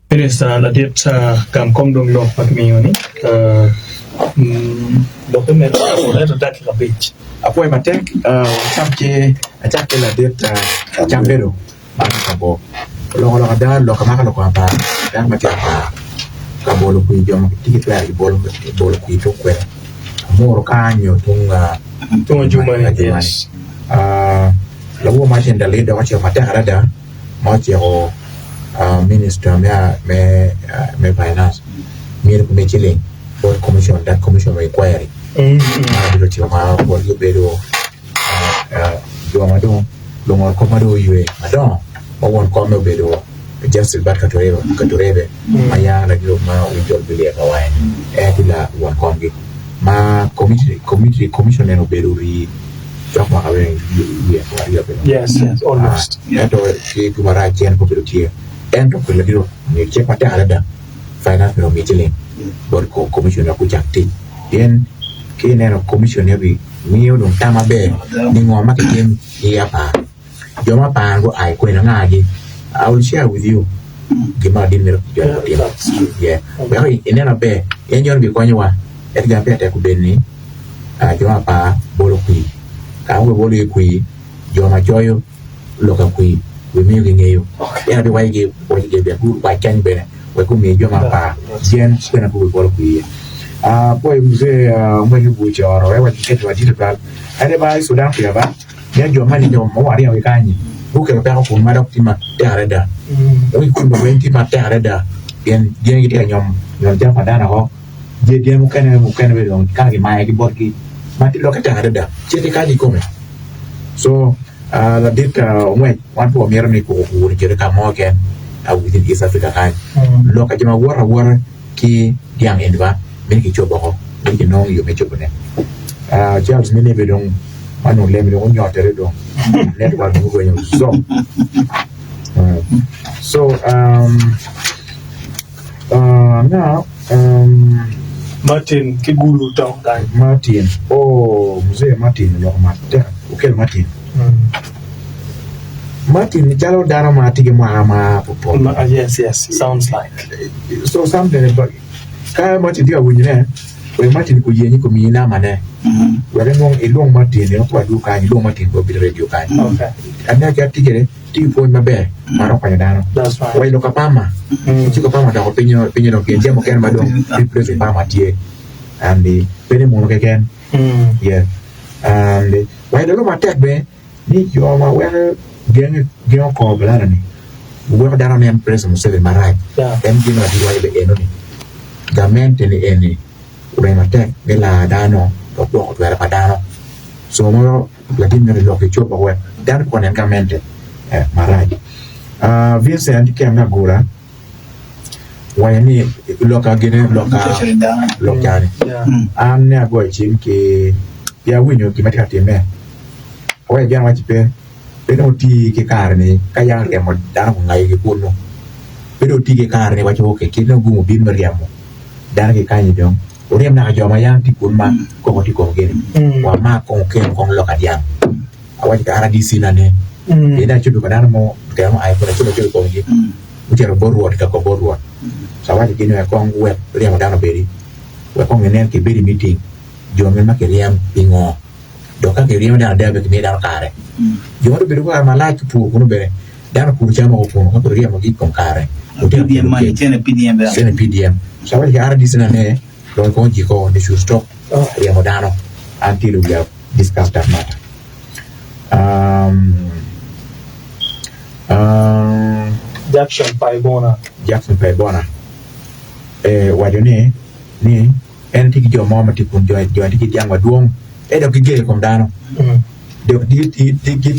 Minista ladit gam kong dong lok ma kimiyo ni lokke medde ento dakika abic. Apwoyo matek wacak ki acak ki ladit Cambedo man ka bor oloko lok ada lok amako lok apar dano ma tye apar ka bolo kwir jo ma tye ki twero gibolo kwir tung kwede amuru kany nyo tung Tung Ajumani lawor ma tye i dok ocito matek adada. ma ociko minista me finance myero gumi ciling bot commission that commission of inquiry ma obedo timo ma botgi obedo jo ma dong lungol kop ma dong oywe madongo ma won komme obedo Justice Bart Katurebe ma ya ladit ma wi jol bilyek awaye en tye la won komgi ma commission eni obedo rii cok mwaka wiye aryo ento ki marac cen pe obedo tye ento kodi ladit omiyo cik matek adada finance myero omi ciling bot commission wek gucak tic pien ka ineno commission ni obimiyo dong tam maber ni ngo ma kitim i apar jo ma apar gua i kwena angagi I will share with you gin ma ladit mito jo ni gutim wek inen maber pien jo ni bikonyowa ento gin ma pire tek obedo ni jo ma apar bolo kwir ka ma gubolo iye kwir jo ma coyo lok akwir wimiyo gingeyo pien abiwacigi wek guwac kany bene wek gumi jo ma apar gen kwena pe gubibolo kwir iye. Apwoyo mzee ngwec me bur coro wek waci kec wa dit tutwal ade ba i Sudan kuca ba pien jo magi jo ma waryemogi kany-nyi gukelo peko kun ma dok tye matek adada dok i kun weng tye matek adada pien gin gitye ka nyomo jami pa dano woko jami mukene mukene bene dong ka kimayogi botgi ma lokke tek adada cit kany kikome so ladit ongwec wan pe wamito ni koko kwo ocit ka mo keken within East Africa kany lok pa jo ma woto awota ki dyang eni ba mito kicob woko mito kinong yo me cobone Charles me nebe dong ma nongo leme dong onyotere dong network dong orwenyo zok so now Martin ki Gulu tong kany. Martin oh mzee Martin oloko matek okel Martin Martin calo dano ma tye ki mwaka ma pol Yes yes sounds like. So something about ka Martin tye ka winyone wek Martin kuyenyi kumiyi namba ne wek inwong ilwong Martin ni okwa duu kany ilwong Martin pe obino i radio kany. Okay. Aneno calo tye kwede tye ki pwony maber ma romo konyo dano. That's right. Wa i lok apama ci apama odoko piny pinye dong pien jami mukene ma dong replace apama tye and pe ni munu keken yes and wa i lok matek bene ni jo ma weko gengo kor balada-ni weko dano nen President Museveni marac en gin ma giwaco bene eno ni gamente ni eni oreny matek me laro dano dok gwoko twero pa dano co mo latin meno lok ki cobo wek dano pe onen gamente marac. Vincent Kem me Agura owaco ni lok gine lok lok cani an ne agoyo cim ki pi awinyo gin ma tye ka timme awaco gin awaci pe pe dong oti ki kare ni ka yam ryemo dano gungayo ki kunu pe dong oti ki kare ni waco ok kit dong gumo bino me ryemo dano ki kanyi dong wuryem naka jo ma yam tye kunu ma koko tye i komgi ni wamak kong wukel kong lok adyang awaco ki RDC na ni pien acobo pa dano mo lutino ma oa i kunu acobo acoba i komgi gucito bot Rwot ka kok bot Rwot co awaco ki ni wek kong wuwek ryemo dano obedi wek kong ginen kibedo i meeting jo mene ma kiryem pingo dok ka kiryemo dano ada bene kimiyo dano kare jo ma dong obedo kare malac ki pur kunu bene dano opuro cam woko kunu ka kiryemogi i kom kare lutino PDM man cene PDM bene. Cene PDM co awaco ki RDC na ne dong kong ojiko they should stop ryemo dano until we have discussed that matter. Um, um, Jackson Paibona. Jackson Paibona eh, waco ni ni en tye ki jo mo ma tye kun jo jo tye ki dyang madwong ento dok giger i kom dano dok gitye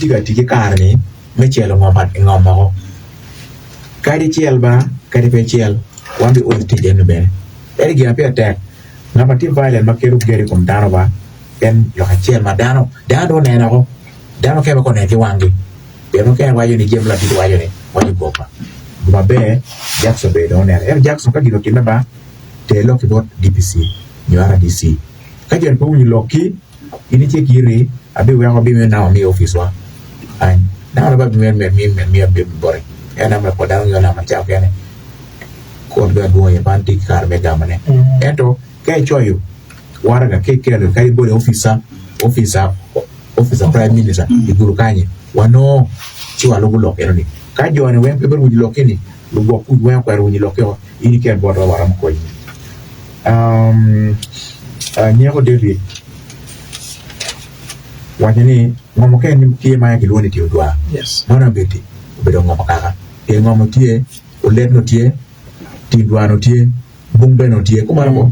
ka tic ki kare-ni me celo ngom ngom woko kadi icel ba kadi pe icel wan bioyo tic eno bene ento gin ma pire tek ngat ma tye violent ma kelo ger i kom dano ba en lok acel ma dano dano dong oneno woko dano mukene pe oneno ki wanggi pien mukene waco ni jami ma ladit waco ni waco goba gin maber Jackson bene dong oneno ento Jackson ka gin otimme ba ter lokki bot DPC nyo RDC. Ka joni pe owinyo lokki, in icik iri, abiweko abimiyo namba me i oficwa kany. Namba na pe abimiyo me miyo abimiyo boti. Ento namba na pol dano ngiyo namba ca kene. Kot bene adwongo iye man tye ki kare me gamone. Ento ka icoyo waraga ka ikelo kadi bot opica, opica, opica prime minister i gudo kany wanongo ci walubo lok eno ni. Ka jo ni weng pe bedo winyo lokki ni, lugwok kuc weng okwero winyo lokki o, in iket botwa waromo konyi. Um, uh, Nyeko David waco ni ngo mukene tye ma kilwongo ni tiyo dwar. Yes. Mano obedi obedo ngo pa kaka. Pien ngo mo tye Olet nongo tye, tim dwar nongo tye, bung bene nongo tye, kumeno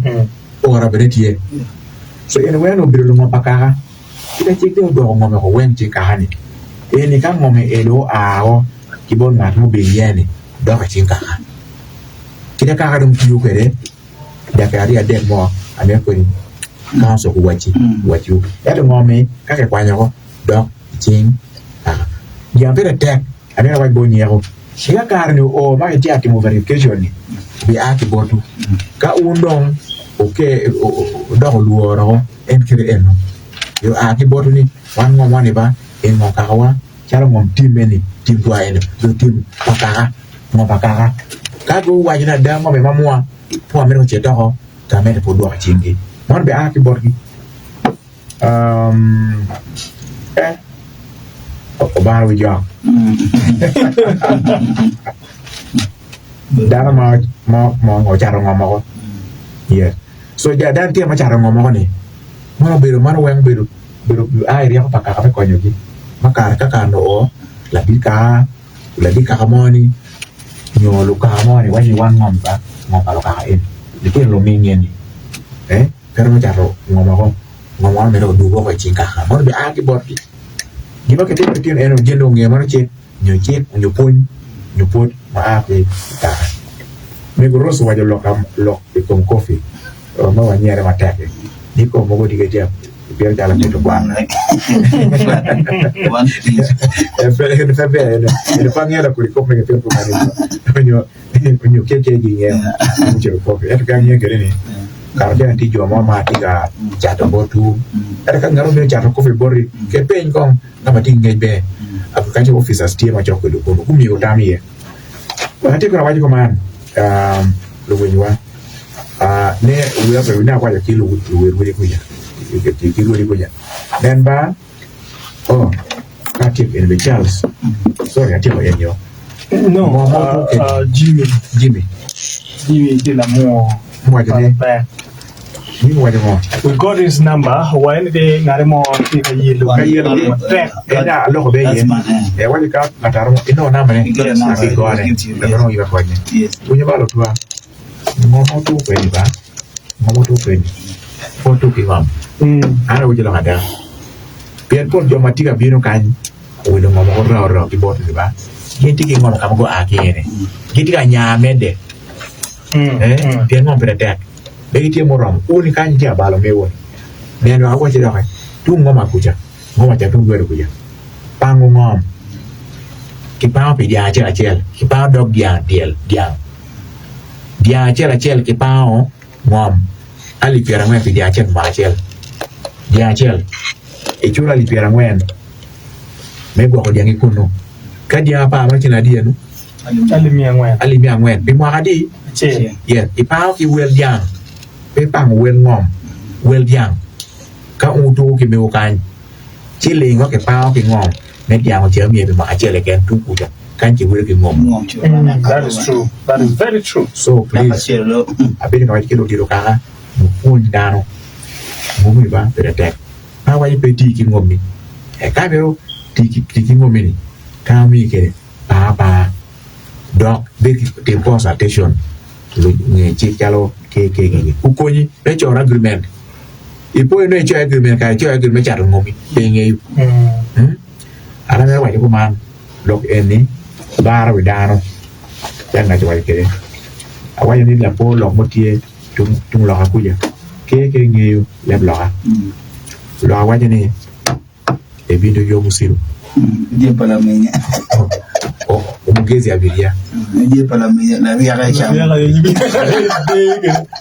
ko ora bene tye. So eni weng nongo obedo lungom pa kaka. Ci ka cik dong odoko ngom eko weng tye kaka ni. Eni ka ngom elo oa o ki bot ngat ma obedo iye ni dok i cing kaka. Kite kaka dong tiyo kwede dakika aryo adek mo amito kweni council guwacci wacciwu. Ento ngom-mi ka kikwanyo oko dok i cing kaka. Gin ma pire tek Amito awac bot nyeko ni ka kare-ni oo ma kitye ka timo verification-ni, obia ki botwu. Ka wun dong wudoko lworo, en kite eno. Oa ki botwu ni, Wan ngom wani ba, en ngom kakawa, calo ngom timme-ni, tim twa eni obedo tim pa kaka, ngom pa kaka. Ka guwaco ni ada ngom-mi mamwa, pe wamito ocit oko, gamente pud dwoko cinggi. Man bia ki botgi. Eh, obaro wi jok. Dano ma ma ma ocato ngom moko. Yes. So ja dano tye ma ocato ngom moko ni mano obedo mano weng obedo obedo a i ryeko pa kaka me konyogi ma kare ka kare oo ladit kaka ladit kaka mo ni nyo lukaka mo ni waco ni wan ngom pa ngom pa lukaka eni litino luminge ni eh Pe romo cato ngom woko, ngom man omedde odwogo woko i cing kaka mono bia ki botgi. Gin ma kitimo ki tyen eno gin dong ngeyo mano cik nyo cik nyo pwony nyo pwod ma a ki i kaka. Mego Rose owaco lok lok i kom kofi ma wanyere matek-ki ni kom mogo tye ki jep ipito calo apito kwan. Pe ber eno pe angeyo lakodi kop ma kipito kuman nyo nyo kit kit gingeyo mucito kofi ento ka angeyo kwede ni kare kene tye jo mo ma atye ka cato botwu ento ka ngat mo obino cato kofi boti ke peny kong ka ma tye ki ngec ber agriculture officers tye macok kwede kunu gumiyo tam iye wek atye kong awaco kuman luwinywa ne wiya obedo ni awaco ki luwer wadi kuca ki rwodi kuca nen ba Oh, ka atyeko eni be Charles. Sorry, atyeko enyo. No, Ngo ma otuko kedi? Jimmy. Jimmy. Jimmy tye lamwor. Muwaco ni? Ber. Jimmy owaco ngo? We got his number. Wa en ni ngare mo tye ka yelo. Ka yelo ki. Matek. En aloko be iye. E awaco ka ngat aromo inongo namba ne. Aki gone. Wek aromo yiba konye. Winyo ba lutwa. Ngo ma otuko kwedi ba? Ngo ma otuko kwedi? Pe otuko ki ngom. An awinyo lok ada. Pien pol jo ma tye ka bino kany owilo ngom woko rao rao ki bot ni ba, gin tye ki ngom ka ma gua ki iye ni. Gin tye ka nya medde. Eh, pien ngom pire tek. Be gitye muromo. Un kany itye ka balo mewu ni. Neno awacci doki, tung ngom akuca. Ngom aca tung lwedo kuca. Pango ngom. Kipango pi dyang acel acel. Kipango dog dyang dyel dyang. Dyang acel acel kipango ngom alip pyerangwen pi dyang acel mwaka acel. Dyang acel iculo alip pyerangwen me gwoko dyangi kunu. Ka dyang apar ma ceng adi enu? Alip miya angwen. Alip 400 pi mwaka adi? Acel. Yes, ipango ki wel dyang, pe ipango wel ngom, wel dyang. Ka wun wutuko ki mewu kany, ci ling ma kipango ki ngom me dyang ocel myero pi mwaka acel keken tung kuca, kany kiwilo ki ngom. That is true. That is very true. So please, abedo ka waco ki ludito kaka, wupwony dano ngom-mi ba pire tek. Pe awaco pe iti ki ngom-mi. Ka imito tic ki ngom-mi-ni, ka amiyi kwede, par apara. Dok bed ki tim consultation nge cik calo KK gini okonyi me cono agreement. Ipoyo nongo icoyo agreement kare icoyo agreement me cato ngomi pe ingeyo. An amito waco kuman lok eni baro wi dano calo ngac owaco kwede. Awaco ni lapor lok mo tye tung loka kuca KK ngeyo leb loka. Loka waco ni Ebinto y'omusiru. Ejje pa laminya. Omugezi abiria. Ejje pa laminya laryeko aye camo.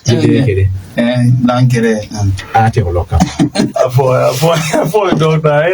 Gidee kede. Eh, lang kede. Atyeko lok ka. Apwoyo, apwoyo, apwoyo dokta.